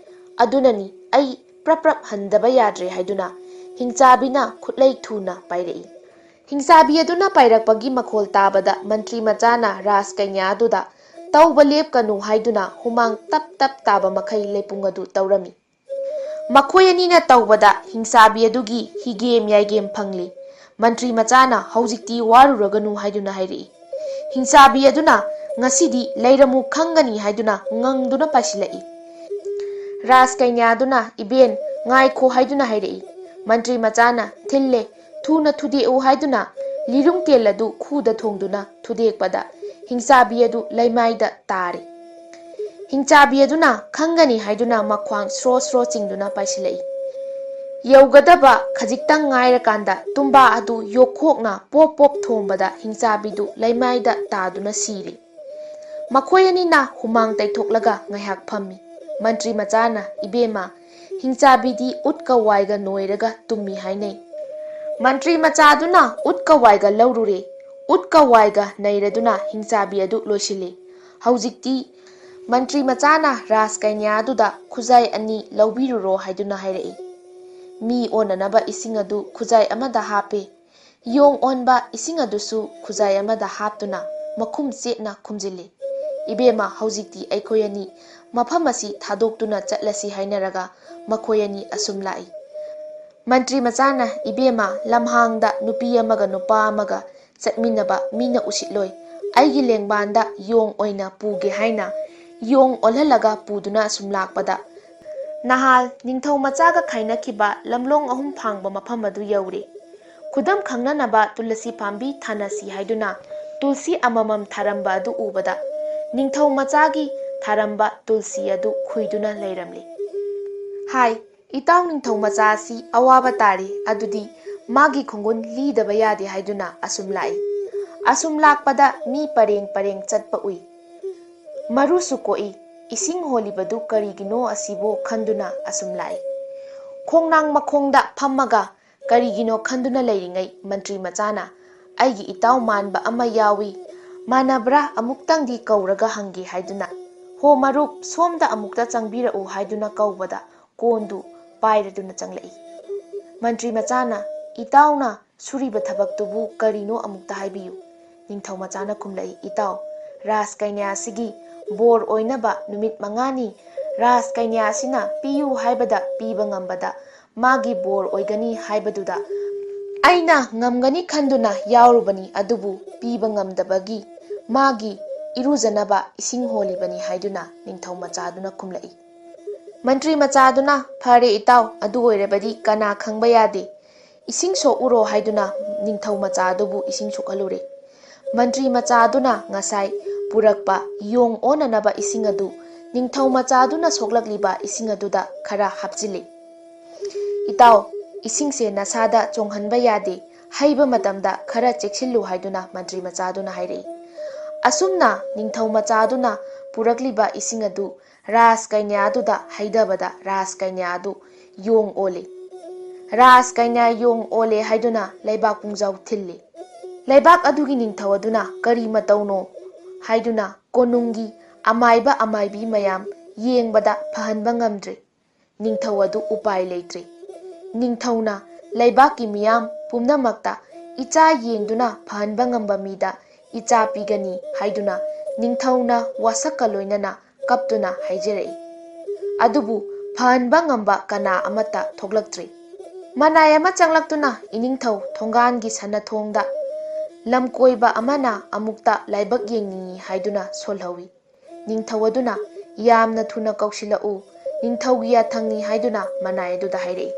ꯑꯗꯨꯅꯅꯤ ꯑꯩ ꯄ꯭ꯔꯞ ꯄ꯭ꯔꯞ ꯍꯟꯗꯕ ꯌꯥꯗ꯭ꯔꯦ" ꯍꯥꯏꯗꯨꯅ ꯍꯤꯡꯆꯥꯕꯤꯅ ꯈꯨꯠꯂꯩ ꯊꯨꯅ ꯄꯥꯏꯔꯛꯏ꯫ ꯍꯤꯡꯆꯥꯕꯤ ꯑꯗꯨꯅ ꯄꯥꯏꯔꯛꯄꯒꯤ ꯃꯈꯣꯜ ꯇꯥꯕꯗ ꯃꯟꯇ꯭ꯔꯤ ꯃꯆꯥꯅ ꯔꯥꯖꯀꯩꯅ꯭ꯌꯥꯗꯨꯗ ꯇꯧꯕ ꯂꯦꯞꯀꯅꯨ ꯍꯥꯏꯗꯨꯅ ꯍꯨꯃꯥꯡ ꯇꯞ ꯇꯞ ꯇꯥꯕ ꯃꯈꯩ ꯂꯩꯄꯨꯡ ꯑꯗꯨ ꯇꯧꯔꯝꯃꯤ꯫ ꯃꯈꯣꯏ ꯑꯅꯤꯅ ꯇꯧꯕꯗ ꯍꯤꯡꯆꯥꯕꯤ ꯑꯗꯨꯒꯤ ꯍꯤꯒꯦꯝ ꯌꯥꯏꯒꯦꯝ ꯐꯪꯂꯤ꯫ ꯃꯟꯇ꯭ꯔꯤ ꯃꯆꯥꯅ, "ꯍꯧꯖꯤꯛꯇꯤ ꯋꯥꯔꯨꯔꯒꯅꯨ" ꯍꯥꯏꯗꯨꯅ ꯍꯥꯏꯔꯛꯏ꯫ ꯍꯤꯡꯆꯥꯕꯤ ꯑꯗꯨꯅ, "ꯉꯁꯤꯗꯤ ꯂꯩꯔꯝꯃꯨ ꯈꯪꯒꯅꯤ" ꯍꯥꯏꯗꯨꯅ ꯉꯪꯗꯨꯅ ꯄꯥꯏꯁꯤꯜꯂꯛꯏ꯫ ꯔꯥꯖꯀꯩꯅ꯭ꯌꯥꯗꯨꯅ, "ꯏꯕꯦꯟ, ꯉꯥꯏꯈꯣ" ꯍꯥꯏꯗꯨꯅ ꯍꯥꯏꯔꯛꯏ꯫ ꯃꯟꯇ꯭ꯔꯤ ꯃꯆꯥꯅ, "ꯊꯤꯜꯂꯦ, ꯊꯨꯅ ꯊꯨꯗꯦꯛꯎ" ꯍꯥꯏꯗꯨꯅ ꯂꯤꯔꯨꯡ ꯇꯦꯜ ꯑꯗꯨ ꯈꯨꯗ ꯊꯣꯡꯗꯨꯅ ꯊꯨꯗꯦꯛꯄꯗ ꯍꯤꯡꯆꯥꯕꯤ ꯑꯗꯨ ꯂꯩꯃꯥꯏꯗ ꯇꯥꯔꯦ꯫ ꯍꯤꯡꯆꯥꯕꯤ ꯑꯗꯨꯅ ꯈꯪꯒꯅꯤ ꯍꯥꯏꯗꯨꯅ ꯃꯈ꯭ꯋꯥꯡ ꯁ꯭ꯔꯣ ꯁ꯭ꯔꯣ ꯆꯤꯡꯗꯨꯅ ꯄꯥꯏꯁꯤꯜꯂꯛꯏ꯫ ꯌꯧꯒꯗꯕ ꯈꯖꯤꯛꯇꯪ ꯉꯥꯏꯔꯀꯥꯟꯗ ꯇꯨꯝꯕꯥ ꯑꯗꯨ ꯌꯣꯛꯈꯣꯛꯅ ꯄꯣꯞ ꯄꯣꯞ ꯊꯣꯝꯕꯗ ꯍꯤꯡꯆꯥꯕꯤꯗꯨ ꯂꯩꯃꯥꯏꯗ ꯇꯥꯗꯨꯅ ꯁꯤꯔꯤ꯫ ꯃꯈꯣꯏ ꯑꯅꯤꯅ ꯍꯨꯃꯥꯡ ꯇꯩꯊꯣꯛꯂꯒ ꯉꯥꯏꯍꯥꯛ ꯐꯝꯃꯤ꯫ ꯃꯟꯇ꯭ꯔꯤ ꯃꯆꯥꯅ, "ꯏꯕꯦꯝꯃ, ꯍꯤꯡꯆꯥꯕꯤꯗꯤ ꯎꯠꯀ ꯋꯥꯏꯒ ꯅꯣꯏꯔꯒ ꯇꯨꯝꯃꯤ" ꯍꯥꯏꯅꯩ꯫ ꯃꯟꯇ꯭ꯔꯤ ꯃꯆꯥꯗꯨꯅ ꯎꯠꯀ ꯋꯥꯏꯒ ꯂꯧꯔꯨꯔꯦ꯫ ꯎꯠꯀ ꯋꯥꯏꯒ ꯅꯩꯔꯗꯨꯅ ꯍꯤꯡꯆꯥꯕꯤ ꯑꯗꯨ ꯂꯣꯏꯁꯤꯜꯂꯤ꯫ ꯍꯧꯖꯤꯛꯇꯤ ꯃꯟꯇ꯭ꯔꯤ ꯃꯆꯥꯅ ꯔꯥꯖꯀꯩꯅ꯭ꯌꯥꯗꯨꯗ, "ꯈꯨꯖꯥꯏ ꯑꯅꯤ ꯂꯧꯕꯤꯔꯨꯔꯣ" ꯍꯥꯏꯗꯨꯅ ꯍꯥꯏꯔꯛꯏ꯫ ꯃꯤ ꯑꯣꯟꯅꯅꯕ ꯏꯁꯤꯡ ꯑꯗꯨ ꯈꯨꯖꯥꯏ ꯑꯃꯗ ꯍꯥꯞꯄꯦ꯫ ꯌꯣꯡ ꯑꯣꯟꯕ ꯏꯁꯤꯡ ꯑꯗꯨꯁꯨ ꯈꯨꯖꯥꯏ ꯑꯃꯗ ꯍꯥꯞꯇꯨꯅ ꯃꯈꯨꯝ ꯆꯦꯠꯅ ꯈꯨꯝꯖꯤꯜꯂꯤ꯫ "ꯏꯕꯦꯝꯃ, ꯍꯧꯖꯤꯛꯇꯤ ꯑꯩꯈꯣꯏ ꯑꯅꯤ ꯃꯐꯝ ꯑꯁꯤ ꯊꯥꯗꯣꯛꯇꯨꯅ ꯆꯠꯂꯁꯤ" ꯍꯥꯏꯅꯔꯒ ꯃꯈꯣꯏ ꯑꯅꯤ ꯑꯁꯨꯝ ꯂꯥꯛꯏ꯫ ꯃꯟꯇ꯭ꯔꯤ ꯃꯆꯥꯅ, "ꯏꯕꯦꯝꯃ, ꯂꯝꯍꯥꯡꯗ ꯅꯨꯄꯤ ꯑꯃꯒ ꯅꯨꯄꯥ ꯑꯃꯒ ꯆꯠꯃꯤꯟꯅꯕ ꯃꯤꯅ ꯎꯁꯤꯠꯂꯣꯏ꯫ ꯑꯩꯒꯤ ꯂꯦꯡꯕꯥꯟꯗ ꯌꯣꯡ ꯑꯣꯏꯅ ꯄꯨꯒꯦ" ꯍꯥꯏꯅ ꯌꯣꯡ ꯑꯣꯜꯍꯜꯂꯒ ꯄꯨꯗꯨꯅ ꯑꯁꯨꯝ ꯂꯥꯛꯄꯗ, ꯅꯍꯥꯜ ꯅꯤꯡꯊꯧ ꯃꯆꯥꯒ ꯈꯥꯏꯅꯈꯤꯕ ꯂꯝꯂꯣꯡ ꯑꯍꯨꯝ ꯐꯥꯡꯕ ꯃꯐꯝ ꯑꯗꯨ ꯌꯧꯔꯦ꯫ ꯈꯨꯗꯝ ꯈꯪꯅꯅꯕ ꯇꯨꯂꯁꯤ ꯄꯥꯝꯕꯤ ꯊꯥꯅꯁꯤ ꯍꯥꯏꯗꯨꯅ ꯇꯨꯜꯁꯤ ꯑꯃꯃꯝ ꯊꯥꯔꯝꯕ ꯑꯗꯨ ꯎꯕꯗ ꯅꯤꯡꯊꯧ ꯃꯆꯥꯒꯤ ꯊꯥꯔꯝꯕ ꯇꯨꯜꯁꯤ ꯑꯗꯨ ꯈꯨꯏꯗꯨꯅ ꯂꯩꯔꯝꯂꯤ꯫ ꯍꯥꯏ, "ꯏꯇꯥꯎ ꯅꯤꯡꯊꯧ ꯃꯆꯥ ꯑꯁꯤ ꯑꯋꯥꯕ ꯇꯥꯔꯦ, ꯑꯗꯨꯗꯤ ꯃꯥꯒꯤ ꯈꯣꯡꯒꯨꯟ ꯂꯤꯗꯕ ꯌꯥꯗꯦ" ꯍꯥꯏꯗꯨꯅ ꯑꯁꯨꯝ ꯂꯥꯛꯏ꯫ ꯑꯁꯨꯝ ꯂꯥꯛꯄꯗ ꯃꯤ ꯄꯔꯦꯡ ꯄꯔꯦꯡ ꯆꯠꯄ ꯎꯏ꯫ ꯃꯔꯨꯁꯨ ꯀꯣꯛꯏ꯫ ꯏꯁꯤꯡ ꯍꯣꯜꯂꯤꯕꯗꯨ ꯀꯔꯤꯒꯤꯅꯣ ꯑꯁꯤꯕꯨ ꯈꯟꯗꯨꯅ ꯑꯁꯨꯝ ꯂꯥꯛꯏ꯫ ꯈꯣꯡꯅꯥꯡ ꯃꯈꯣꯡꯗ ꯐꯝꯃꯒ ꯀꯔꯤꯒꯤꯅꯣ ꯈꯟꯗꯨꯅ ꯂꯩꯔꯤꯉꯩ ꯃꯟꯇ꯭ꯔꯤ ꯃꯆꯥꯅ, "ꯑꯩꯒꯤ ꯏꯇꯥꯎ ꯃꯥꯟꯕ ꯑꯃ ꯌꯥꯎꯏ, ꯃꯥꯟꯅꯕ꯭ꯔꯥ? ꯑꯃꯨꯛꯇꯪꯗꯤ ꯀꯧꯔꯒ ꯍꯪꯒꯦ" ꯍꯥꯏꯗꯨꯅ, "ꯍꯣ ꯃꯔꯨꯞ, ꯁꯣꯝꯗ ꯑꯃꯨꯛꯇ ꯆꯪꯕꯤꯔꯛꯎ" ꯍꯥꯏꯗꯨꯅ ꯀꯧꯕꯗ ꯀꯣꯟꯗꯨ ꯄꯥꯏꯔꯗꯨꯅ ꯆꯪꯂꯛꯏ꯫ ꯃꯟꯇ꯭ꯔꯤ ꯃꯆꯥꯅ, "ꯏꯇꯥꯎꯅ ꯁꯨꯔꯤꯕ ꯊꯕꯛꯇꯨꯕꯨ ꯀꯔꯤꯅꯣ ꯑꯃꯨꯛꯇ ꯍꯥꯏꯕꯤꯌꯨ?" ꯅꯤꯡꯊꯧ ꯃꯆꯥꯅ ꯈꯨꯝꯂꯛꯏ, "ꯏꯇꯥꯎ, ꯔꯥꯖ ꯀꯩꯅ꯭ꯌꯥꯁꯤꯒꯤ ꯕꯣꯔ ꯑꯣꯏꯅꯕ ꯅꯨꯃꯤꯠ ꯃꯉꯥꯅꯤ ꯔꯥꯖ ꯀꯩꯅ꯭ꯌꯥꯁꯤꯅ ꯄꯤꯌꯨ ꯍꯥꯏꯕꯗ ꯄꯤꯕ ꯉꯝꯕꯗ ꯃꯥꯒꯤ ꯕꯣꯔ ꯑꯣꯏꯒꯅꯤ ꯍꯥꯏꯕꯗꯨꯗ ꯑꯩꯅ ꯉꯝꯒꯅꯤ ꯈꯟꯗꯨꯅ ꯌꯥꯎꯔꯨꯕꯅꯤ, ꯑꯗꯨꯕꯨ ꯄꯤꯕ ꯉꯝꯗꯕꯒꯤ ꯃꯥꯒꯤ ꯏꯔꯨꯖꯅꯕ ꯏꯁꯤꯡ ꯍꯣꯜꯂꯤꯕꯅꯤ" ꯍꯥꯏꯗꯨꯅ ꯅꯤꯡꯊꯧ ꯃꯆꯥꯗꯨꯅ ꯈꯨꯝꯂꯛꯏ꯫ ꯃꯟꯇ꯭ꯔꯤ ꯃꯆꯥꯗꯨꯅ, "ꯐꯔꯦ ꯏꯇꯥꯎ, ꯑꯗꯨ ꯑꯣꯏꯔꯕꯗꯤ ꯀꯅꯥ ꯈꯪꯕ ꯌꯥꯗꯦ, ꯏꯁꯤꯡ ꯁꯣꯛꯎꯔꯣ" ꯍꯥꯏꯗꯨꯅ ꯅꯤꯡꯊꯧ ꯃꯆꯥ ꯑꯗꯨꯕꯨ ꯏꯁꯤꯡ ꯁꯣꯛꯍꯜꯂꯨꯔꯦ꯫ ꯃꯟꯇ꯭ꯔꯤ ꯃꯆꯥ ꯑꯗꯨꯅ ꯉꯁꯥꯏ ꯄꯨꯔꯛꯄ ꯌꯣꯡ ꯑꯣꯟꯅꯅꯕ ꯏꯁꯤꯡ ꯑꯗꯨ ꯅꯤꯡꯊꯧ ꯃꯆꯥ ꯑꯗꯨꯅ ꯁꯣꯛꯂꯛꯂꯤꯕ ꯏꯁꯤꯡ ꯑꯗꯨꯗ ꯈꯔ ꯍꯥꯞꯆꯤꯜꯂꯤ꯫ "ꯏꯇꯥꯎ, ꯏꯁꯤꯡꯁꯦ ꯅꯁꯥꯗ ꯆꯣꯡꯍꯟꯕ ꯌꯥꯗꯦ, ꯍꯩꯕ ꯃꯇꯝꯗ ꯈꯔ ꯆꯦꯛꯁꯤꯜꯂꯨ" ꯍꯥꯏꯗꯨꯅ ꯃꯟꯇ꯭ꯔꯤ ꯃꯆꯥ ꯑꯗꯨꯅ ꯍꯥꯏꯔꯛꯏ꯫ ꯑꯁꯨꯝꯅ ꯅꯤꯡꯊꯧ ꯃꯆꯥ ꯑꯗꯨꯅ ꯄꯨꯔꯛꯂꯤꯕ ꯏꯁꯤꯡ ꯑꯗꯨ ꯔꯥꯖ ꯀꯩꯅ꯭ꯌꯥ ꯑꯗꯨꯗ ꯍꯩꯊꯕꯗ ꯔꯥꯖ ꯀꯩꯅ꯭ꯌꯥ ꯑꯗꯨ ꯌꯣꯡ ꯑꯣꯜꯂꯤ꯫ ꯔꯥꯖ ꯀꯩꯅ꯭ꯌꯥ ꯌꯣꯡ ꯑꯣꯜꯂꯦ ꯍꯥꯏꯗꯨꯅ ꯂꯩꯕꯥꯛ ꯄꯨꯡꯖꯥꯎ ꯊꯤꯜꯂꯤ꯫ ꯂꯩꯕꯥꯛ ꯑꯗꯨꯒꯤ ꯅꯤꯡꯊꯧ ꯑꯗꯨꯅ ꯀꯔꯤ ꯃꯇꯧꯅꯣ ꯍꯥꯏꯗꯨꯅ ꯀꯣꯅꯨꯡꯒꯤ ꯑꯃꯥꯏꯕ ꯑꯃꯥꯏꯕꯤ ꯃꯌꯥꯝ ꯌꯦꯡꯕꯗ ꯐꯍꯟꯕ ꯉꯝꯗ꯭ꯔꯦ꯫ ꯅꯤꯡꯊꯧ ꯑꯗꯨ ꯎꯄꯥꯏ ꯂꯩꯇ꯭ꯔꯦ꯫ ꯅꯤꯡꯊꯧꯅ ꯂꯩꯕꯥꯛꯀꯤ ꯃꯤꯌꯥꯝ ꯄꯨꯝꯅꯃꯛꯇ ꯏꯆꯥ ꯌꯦꯡꯗꯨꯅ ꯐꯍꯟꯕ ꯉꯝꯕ ꯃꯤꯗ ꯏꯆꯥ ꯄꯤꯒꯅꯤ ꯍꯥꯏꯗꯨꯅ ꯅꯤꯡꯊꯧꯅ ꯋꯥꯁꯛꯀ ꯂꯣꯏꯅꯅ ꯀꯞꯇꯨꯅ ꯍꯥꯏꯖꯔꯛꯏ꯫ ꯑꯗꯨꯕꯨ ꯐꯍꯟꯕ ꯉꯝꯕ ꯀꯅꯥ ꯑꯃꯠꯇ ꯊꯣꯛꯂꯛꯇ꯭ꯔꯤ꯫ ꯃꯅꯥꯏ ꯑꯃ ꯆꯪꯂꯛꯇꯨꯅ ꯏꯅꯤꯡꯊꯧ ꯊꯣꯡꯒꯥꯟꯒꯤ ꯁꯅꯊꯣꯡꯗ ꯂꯝꯀꯣꯏꯕ ꯑꯃꯅ ꯑꯃꯨꯛꯇ ꯂꯥꯏꯕꯛ ꯌꯦꯡꯅꯤꯡꯏ ꯍꯥꯏꯗꯨꯅ ꯁꯣꯜꯍꯧꯏ꯫ ꯅꯤꯡꯊꯧ ꯑꯗꯨꯅ, "ꯌꯥꯝꯅ ꯊꯨꯅ ꯀꯧꯁꯤꯜꯂꯛꯎ, ꯅꯤꯡꯊꯧꯒꯤ ꯌꯥꯊꯪꯅꯤ" ꯍꯥꯏꯗꯨꯅ ꯃꯅꯥꯏ ꯑꯗꯨꯗ ꯍꯥꯏꯔꯛꯏ꯫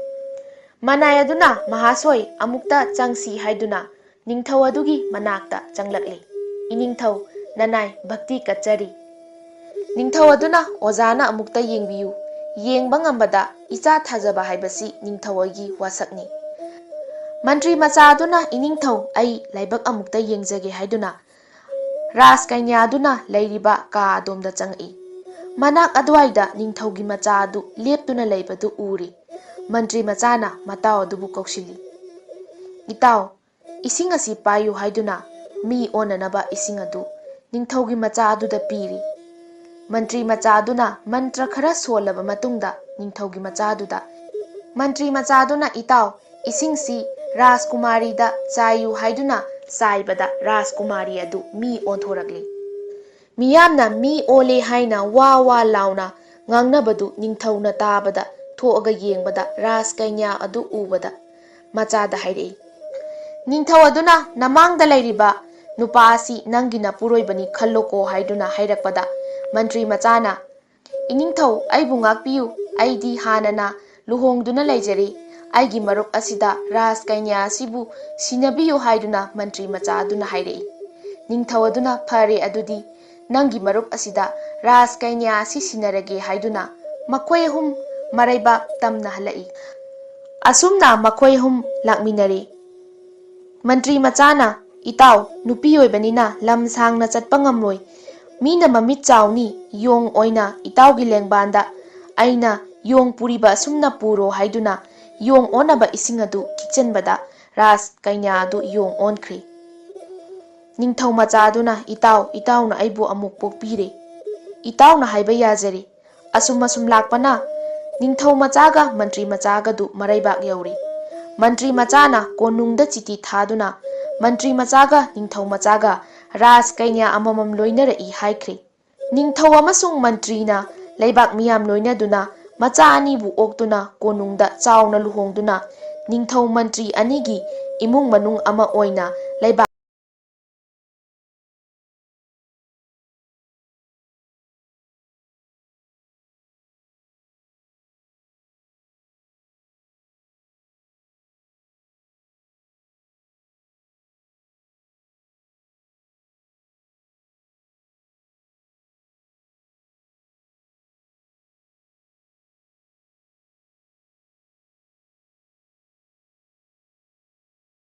ꯃꯅꯥꯏ ꯑꯗꯨꯅ, "ꯃꯍꯥꯁꯣꯏ, ꯑꯃꯨꯛꯇ ꯆꯪꯁꯤ" ꯍꯥꯏꯗꯨꯅ ꯅꯤꯡꯊꯧ ꯑꯗꯨꯒꯤ ꯃꯅꯥꯛꯇ ꯆꯪꯂꯛꯂꯤ꯫ "ꯏꯅꯤꯡꯊꯧ, ꯅꯅꯥꯏ ꯚꯛꯇꯤ ꯀꯠꯆꯔꯤ꯫" ꯅꯤꯡꯊꯧ ꯑꯗꯨꯅ, "ꯑꯣꯖꯥꯅ ꯑꯃꯨꯛꯇ ꯌꯦꯡꯕꯤꯌꯨ꯫ ꯌꯦꯡꯕ ꯉꯝꯕꯗ ꯏꯆꯥ ꯊꯥꯖꯕ ꯍꯥꯏꯕꯁꯤ ꯅꯤꯡꯊꯧ ꯑꯩꯒꯤ ꯋꯥꯁꯛꯅꯤ꯫" ꯃꯟꯇ꯭ꯔꯤ ꯃꯆꯥ ꯑꯗꯨꯅ, "ꯏꯅꯤꯡꯊꯧ, ꯑꯩ ꯂꯥꯏꯕꯛ ꯑꯃꯨꯛꯇ ꯌꯦꯡꯖꯒꯦ" ꯍꯥꯏꯗꯨꯅ ꯔꯥꯖ ꯀꯩꯅ꯭ꯌꯥ ꯑꯗꯨꯅ ꯂꯩꯔꯤꯕ ꯀꯥ ꯑꯗꯣꯝꯗ ꯆꯪꯉꯛꯏ꯫ ꯃꯅꯥꯛ ꯑꯗꯨꯋꯥꯏꯗ ꯅꯤꯡꯊꯧꯒꯤ ꯃꯆꯥ ꯑꯗꯨ ꯂꯦꯞꯇꯨꯅ ꯂꯩꯕꯗꯨ ꯎꯔꯤ꯫ ꯃꯟꯇ꯭ꯔꯤ ꯃꯆꯥꯅ ꯃꯇꯥꯎ ꯑꯗꯨꯕꯨ ꯀꯧꯁꯤꯜꯂꯤ꯫ "ꯏꯇꯥꯎ, ꯏꯁꯤꯡ ꯑꯁꯤ ꯄꯥꯏꯌꯨ" ꯍꯥꯏꯗꯨꯅ ꯃꯤ ꯑꯣꯟꯅꯅꯕ ꯏꯁꯤꯡ ꯑꯗꯨ ꯅꯤꯡꯊꯧꯒꯤ ꯃꯆꯥ ꯑꯗꯨꯗ ꯄꯤꯔꯤ꯫ ꯃꯟꯇ꯭ꯔꯤ ꯃꯆꯥ ꯑꯗꯨꯅ ꯃꯟꯇ꯭ꯔ ꯈꯔ ꯁꯣꯜꯂꯕ ꯃꯇꯨꯡꯗ ꯅꯤꯡꯊꯧꯒꯤ ꯃꯆꯥ ꯑꯗꯨꯗ, ꯃꯟꯇ꯭ꯔꯤ ꯃꯆꯥ ꯑꯗꯨꯅ, "ꯏꯇꯥꯎ, ꯏꯁꯤꯡꯁꯤ ꯔꯥꯖꯀꯨꯃꯥꯔꯤꯗ ꯆꯥꯏꯌꯨ" ꯍꯥꯏꯗꯨꯅ ꯆꯥꯏꯕꯗ ꯔꯥꯖꯀꯨꯃꯥꯔꯤ ꯑꯗꯨ ꯃꯤ ꯑꯣꯟꯊꯣꯔꯛꯂꯤ꯫ ꯃꯤꯌꯥꯝꯅ ꯃꯤ ꯑꯣꯜꯂꯦ ꯍꯥꯏꯅ ꯋꯥ ꯋꯥ ꯂꯥꯎꯅ ꯉꯥꯡꯅꯕꯗꯨ ꯅꯤꯡꯊꯧꯅ ꯇꯥꯕꯗ, ꯊꯣꯛꯑꯒ ꯌꯦꯡꯕꯗ ꯔꯥꯖ ꯀꯩꯅ꯭ꯌꯥ ꯑꯗꯨ ꯎꯕꯗ ꯃꯆꯥꯗ ꯍꯥꯏꯔꯛꯏ꯫ ꯅꯤꯡꯊꯧ ꯑꯗꯨꯅ, "ꯅꯃꯥꯡꯗ ꯂꯩꯔꯤꯕ ꯅꯨꯄꯥ ꯑꯁꯤ ꯅꯪꯒꯤ ꯅꯄꯨꯔꯣꯏꯕꯅꯤ ꯈꯜꯂꯣꯀꯣ" ꯍꯥꯏꯗꯨꯅ ꯍꯥꯏꯔꯛꯄꯗ, ꯃꯟꯇ꯭ꯔꯤ ꯃꯆꯥꯅ, "ꯏꯅꯤꯡꯊꯧ, ꯑꯩꯕꯨ ꯉꯥꯛꯄꯤꯌꯨ꯫ ꯑꯩꯗꯤ ꯍꯥꯟꯅꯅ ꯂꯨꯍꯣꯡꯗꯨꯅ ꯂꯩꯖꯔꯤ꯫ ꯑꯩꯒꯤ ꯃꯔꯨꯞ ꯑꯁꯤꯗ ꯔꯥꯖ ꯀꯩꯅ꯭ꯌꯥ ꯑꯁꯤꯕꯨ ꯁꯤꯟꯅꯕꯤꯌꯨ" ꯍꯥꯏꯗꯨꯅ ꯃꯟꯇ꯭ꯔꯤ ꯃꯆꯥ ꯑꯗꯨꯅ ꯍꯥꯏꯔꯛꯏ꯫ ꯅꯤꯡꯊꯧ ꯑꯗꯨꯅ, "ꯐꯔꯦ, ꯑꯗꯨꯗꯤ ꯅꯪꯒꯤ ꯃꯔꯨꯞ ꯑꯁꯤꯗ ꯔꯥꯖ ꯀꯩꯅ꯭ꯌꯥ ꯑꯁꯤ ꯁꯤꯟꯅꯔꯒꯦ" ꯍꯥꯏꯗꯨꯅ ꯃꯈꯣꯏ ꯑꯍꯨꯝ ꯃꯔꯩꯕꯥꯛ ꯇꯝꯅꯍꯜꯂꯛꯏ꯫ ꯑꯁꯨꯝꯅ ꯃꯈꯣꯏ ꯑꯍꯨꯝ ꯂꯥꯛꯃꯤꯟꯅꯔꯦ꯫ ꯃꯟꯇ꯭ꯔꯤ ꯃꯆꯥꯅ, "ꯏꯇꯥꯎ, ꯅꯨꯄꯤ ꯑꯣꯏꯕꯅꯤꯅ ꯂꯝ ꯁꯥꯡꯅ ꯆꯠꯄ ꯉꯝꯂꯣꯏ꯫ ꯃꯤꯅ ꯃꯃꯤꯠ ꯆꯥꯎꯅꯤ, ꯌꯣꯡ ꯑꯣꯏꯅ ꯏꯇꯥꯎꯒꯤ ꯂꯦꯡꯕꯥꯟꯗ ꯑꯩꯅ ꯌꯣꯡ ꯄꯨꯔꯤꯕ ꯑꯁꯨꯝꯅ ꯄꯨꯔꯣ" ꯍꯥꯏꯗꯨꯅ ꯌꯣꯡ ꯑꯣꯟꯅꯕ ꯏꯁꯤꯡ ꯑꯗꯨ ꯈꯤꯛꯆꯟꯕꯗ ꯔꯥꯖ ꯀꯩꯅ꯭ꯌꯥ ꯑꯗꯨ ꯌꯣꯡ ꯑꯣꯟꯈ꯭ꯔꯦ꯫ ꯅꯤꯡꯊꯧ ꯃꯆꯥ ꯑꯗꯨꯅ, "ꯏꯇꯥꯎ, ꯏꯇꯥꯎꯅ ꯑꯩꯕꯨ ꯑꯃꯨꯛ ꯄꯣꯛꯄꯤꯔꯦ꯫ ꯏꯇꯥꯎꯅ ꯍꯥꯏꯕ ꯌꯥꯖꯔꯦ꯫" ꯑꯁꯨꯝ ꯑꯁꯨꯝ ꯂꯥꯛꯄꯅ ꯅꯤꯡꯊꯧ ꯃꯆꯥꯒ ꯃꯟꯇ꯭ꯔꯤ ꯃꯆꯥꯒꯗꯨ ꯃꯔꯩꯕꯥꯛ ꯌꯧꯔꯦ꯫ ꯃꯟꯇ꯭ꯔꯤ ꯃꯆꯥꯅ ꯀꯣꯅꯨꯡꯗ ꯆꯤꯊꯤ ꯊꯥꯗꯨꯅ ꯃꯟꯇ꯭ꯔꯤ ꯃꯆꯥꯒ ꯅꯤꯡꯊꯧ ꯃꯆꯥꯒ ꯔꯥꯖ ꯀꯩꯅ꯭ꯌꯥ ꯑꯃꯃꯝ ꯂꯣꯏꯅꯔꯛꯏ ꯍꯥꯏꯈ꯭ꯔꯦ꯫ ꯅꯤꯡꯊꯧ ꯑꯃꯁꯨꯡ ꯃꯟꯇ꯭ꯔꯤꯅ ꯂꯩꯕꯥꯛ ꯃꯤꯌꯥꯝ ꯂꯣꯏꯅꯗꯨꯅ ꯃꯆꯥ ꯑꯅꯤꯕꯨ ꯑꯣꯛꯇꯨꯅ ꯀꯣꯅꯨꯡꯗ ꯆꯥꯎꯅ ꯂꯨꯍꯣꯡꯗꯨꯅ ꯅꯤꯡꯊꯧ ꯃꯟꯇ꯭ꯔꯤ ꯑꯅꯤꯒꯤ ꯏꯃꯨꯡ ꯃꯅꯨꯡ ꯑꯃ ꯑꯣꯏꯅ ꯂꯩꯕꯥꯛ